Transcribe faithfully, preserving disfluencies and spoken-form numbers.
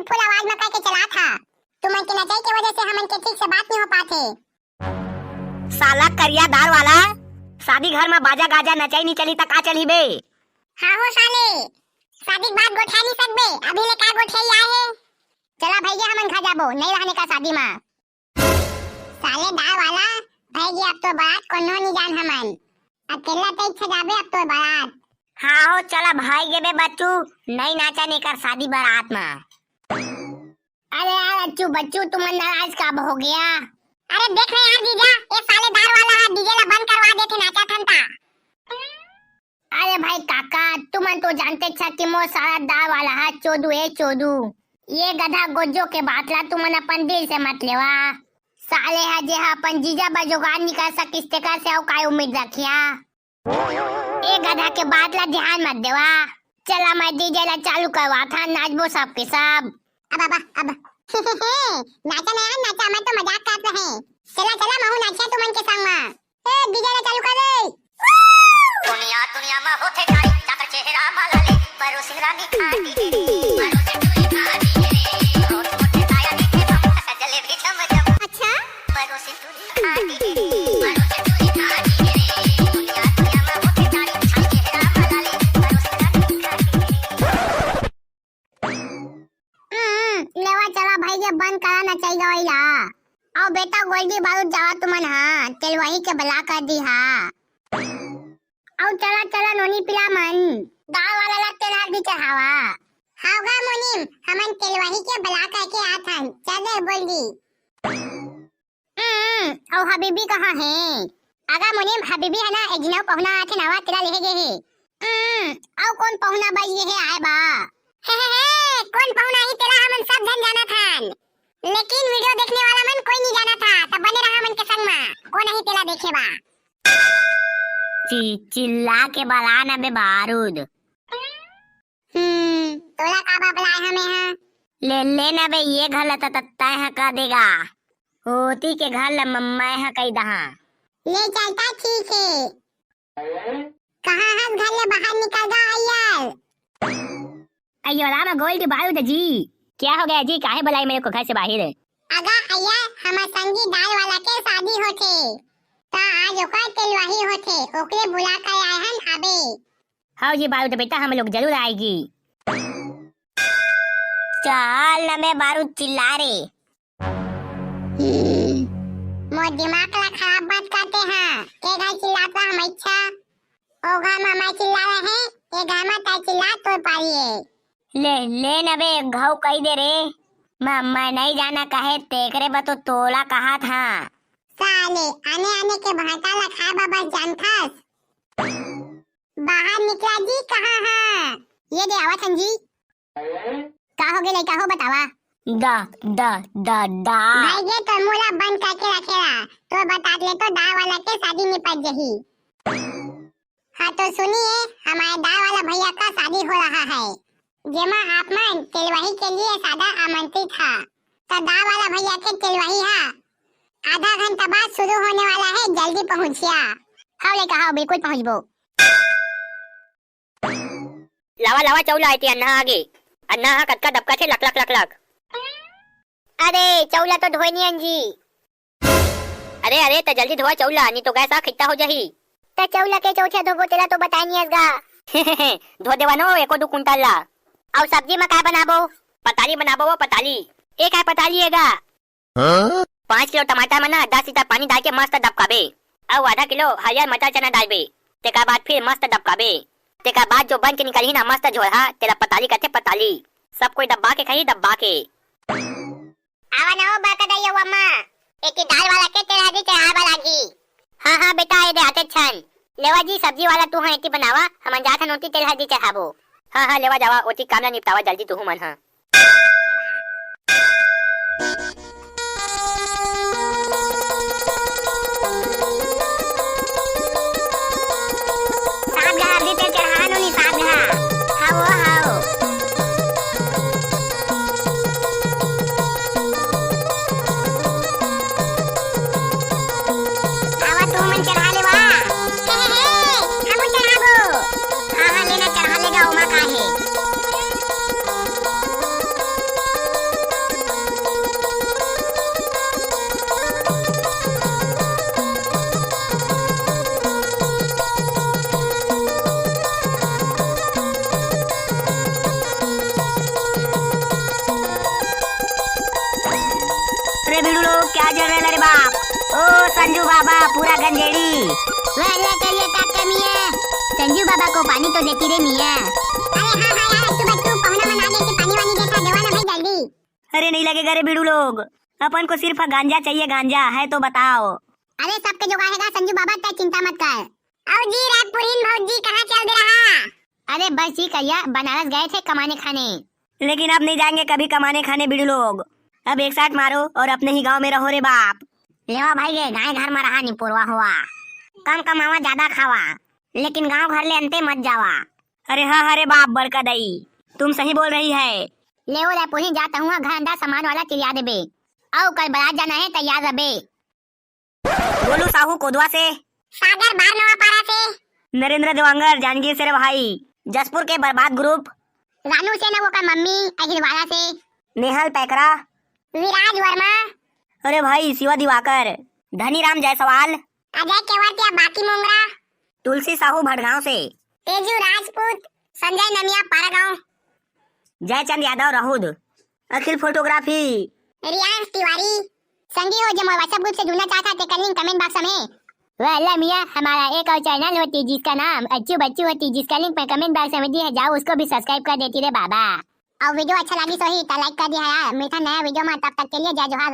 full आवाज में कह के चलात हा। तुमन के नचई के वजह से हमन के ठीक से बात नहीं हो पात हे। साला करिया दाढ़ वाला, शादी घर में बाजा गाजा नचई नहीं चली त का चलही बे? हाँ हो साले, शादी के बाद गोठिया नहीं सकबे, अभी ले का गोठिया आए हे? चला भैया हमन घर जाबो, नहीं रहने का शादी में। साले दाढ़ वाला, भई गे अब तो बारात कोनो नहीं जान हमन। अकेला तई छजाबे अब तो बारात। हाँ हो, चला भई गे बे बच्चू, नहीं नाचा नहीं कर शादी बारात में। अरे यार अच्छू बच्चू, तुमन नाराज काबर हो गया? अरे देख ना यार जीजा, ये साले दाढ़ वाला हा DJ ला बंद करवा देथे नाचा थन ता। अरे भाई काका, तुमन तो जानते छा कि मोर साला दाढ़ वाला हा चोदू ए चोदू। ये गधा गोज्जो के बात ला तुमन अपन दिल से मत लेवा। साले हा जे हा अपन जीजा बर जुगाड़ निकाल सकिस तेकर से अउ काय उम्मीद रखिया? ए गधा के बात ला ध्यान मत देवा। चला मैं DJ ला चालू करवात हा, नाचबो सब के सब। अब अब अब नाचा ना यार नाचा, मैं तो मजाक करत रहे। चला चला महू नाचिया तुमन के संग मा। ए DJ ला चालू कर रे। दुनिया दुनिया में होथे तारी, जाकर चेहरा माला ले, परोसिन रानी खाटी रे, परोसिन टूरी खाटी रे, होठ होठ काया देखे हम, सजले भी छम छम। अच्छा? परोसिन टूरी खाटी रे, परोसिन टूरी खाटी रे, दुनिया दुनिया में होथे तारी, जाकर चेहरा माला ले, परोसिन रानी खाटी रे। हम्म, लेवा चला भई गे बंद करा नचई गवई ला। अउ बेटा गोल्डी बारूद जावा तुमन हा, तेलवाही के बला कर दी हा। अउ चला चला नोनी पिला मन, दाढ़ वाला ला तेल हल्दी चढ़ावा। हाव गा मुनीम, हमन तेलवाही के बला करके आत हन, चल रे गोल्डी। हम्म, अउ हबीबी कहाँ हे? अगा मुनीम, हबीबी हे ना, एक झिन अउ पहुना आथे नवा, तेला लेहे गे हे। हम्म, अउ कोन पहुना बच गे हे आए बर? हे, हे, हे, कोन पहुना आही तेला हमन सब झन जानत हन, लेकिन video देखने वाला मन कोई नहीं जानत हा, त बने रहा हमन के संग मा, कोन आही तेला देखे बर। चि-, चिल्ला के बला ना बे बारूद। हम्म, तोला का बलाए हमें हा? ले, ले ना बे, ये घर ला त, त तय हा कह देगा। ओती के घर ला म-, मैं हा कह दहा। ले चलता ठीक है। कहाँ हस घर ले बाहर निकल गा अइयार। अयो राम गोल्डी बारूद जी, क्या हो गया जी, काहे बुलाई मेरे को घर से बाहर? अगा अइयार, हमर संगी दाढ़ वाला के शादी होथे, त आज ओकर तेलवाही होथे, ओकरे बुला के आए हन अबे। हव जी बारूद बेटा, हम लोग जरूर आएगी। चल न बे बारूद चिल्ला रे। हम्म, मोर दिमाग ला खराब मत करते हा। के घर चिल्लात रहा हम इच्छा? ओ घर मा मैं चिल्ला रहे, ये घर मा तै चिल्ला तोर पारी है। ले, ले न बे, घाव कही दे रे। मैं, मैं नहीं जाना कहे, तेकरे बर तो तोला कहा था। साले, आने आने के भाटा ला खाए बर बस जानथस। बाहर निकला जी, कहाँ हा? ये दे आवत हन जी। का हो गे लइका हो, बतावा। दा, दा, दा, दा। भाई गे, तोर मुंह ला बंद करके रखे ला। तोर बतात ले तो दाढ़ वाला के शादी निपट जही। हाँ तो सुनिए, हमारे दाढ़ वाला भैया का शादी हो रहा है, जेमा आप मन तेलवाही के लिए सादर आमंत्रित हा। तो दाढ़ वाला भैया के तेलवाही हा आधा घंटा बाद शुरू होने वाला है, जल्दी पहुंचिया। हव लइका हव, बिल्कुल पहुंचबो। लावा, लावा, चौला आए ते अन्ना आगे। अन्ना हा कतका दबका थे, लक, लक, लक, लक। अरे, चौला तो धोए नहीं अंजी। अरे, अरे, त जल्दी धोवा चौला, नहीं तो गैस हा खित्ता हो जाही। त चौला के चौथे धोबो, तेला तो बताए नहीं अस गा। धो देवा नो, एको दू कुंटल ला। अउ सब्जी में काय बनाबो? पताली बनाबो वो, पताली। एक है पताली है गा। हाँ? पाँच किलो टमाटर में ना दस लीटर पानी डाल के मस्त दबकाबे, अउ आधा किलो हरियर मटर चना डालबे, तेकर बाद फिर मस्त दबकाबे, तेकर बाद जो बन के निकलही ना मस्त झोरहा, तेला पताली कथे पताली। सब कोई दबा के खाही, दबा के। आवा ना हो बड़का दाई अउ अम्मा, एती दाढ़ वाला के तेल हल्दी चढ़ाए बर लागही। हाँ, हाँ बेटा, ये दे आते छन। लेवा जी, सब्जी वाला तू हा एती बनावा, हमन जात हन ओती तेल हल्दी चढ़ाबो। हाँ, हाँ, लेवा जावा, ओती काम ला निपटावा जल्दी तुहू मन हा। साहब ला हल्दी तेल चढ़ा नोनी साहब ला। हाओ, हाओ। आवा तुमन चढ़ा लेवा। हे, हे, हे, हमू चढ़ाबो। हाँ, हाँ, लेना चढ़ा लेगा, ओमा का हे। संजू बाबा पूरा गंजेड़ी। वाह, ले करिए काका मियाँ। संजू बाबा को पानी तो देती रे मियाँ। अरे हाँ, हाँ यार, अच्छू बच्चू, पहुना मना दे के पानी वानी देता, देवा ना भाई जल्दी। अरे नहीं लगेगा रे बीड़ू लोग, अपन को सिर्फ गांजा चाहिए, गांजा है तो बताओ। अरे सबके जुगाड़ हैगा संजू बाबा, तै चिंता मत कर। और जी राजपुरीन भौजी कहाँ चल दे रहा? अरे बस जी करिया, बनारस गए थे कमाने खाने। लेकिन अब नहीं जाएंगे कभी कमाने खाने बीड़ू लोग, अब एक साथ मारो और अपने ही गांव में रहो रे बाप। लेवा भाई गे, गाय घर में रहा निपुरवा हुआ, कम कमावा ज्यादा खावा, लेकिन गांव घर ले अंते मत जावा। अरे हाँ, अरे बाप बड़का दई, तुम सही बोल रही है। लेवो रायपुरी जाता हूँ, घर अंदर सामान वाला चिरिया देबे, और कल बारात जाना है, तैयार रहे। गोलू साहू कोदवा से। सागर बार नवापारा से। नरेंद्र देवांगर जांजगीर से रे भाई। जसपुर के बर्बाद ग्रुप। रानू सेन वो का मम्मी अहिरवारा से। नेहल पैकरा। विराज वर्मा। अरे भाई शिवा दिवाकर। धनीराम जायसवाल। अजय केवटिया बाकी मोंगरा। तुलसी साहू भटगांव से। तेजू राजपूत। संजय नमिया पारागांव। जयचंद यादव राहुद। अखिल फोटोग्राफी। रियांश तिवारी। संगी हो, जे मोर WhatsApp ग्रुप से जुड़ना चाहता ते कर लिंक कमेंट बॉक्स में। वाह अल्लाह मियाँ, हमारा एक और चैनल होती जिसका नाम अच्छू बच्चू होती, जिसका लिंक मैं कमेंट बॉक्स में दी है, जाओ उसको भी सब्सक्राइब कर देती रे बाबा। और वीडियो अच्छा लगी सही तो लाइक कर दिया यार, मिलता नया वीडियो में, तब तक के लिए जय जोहार।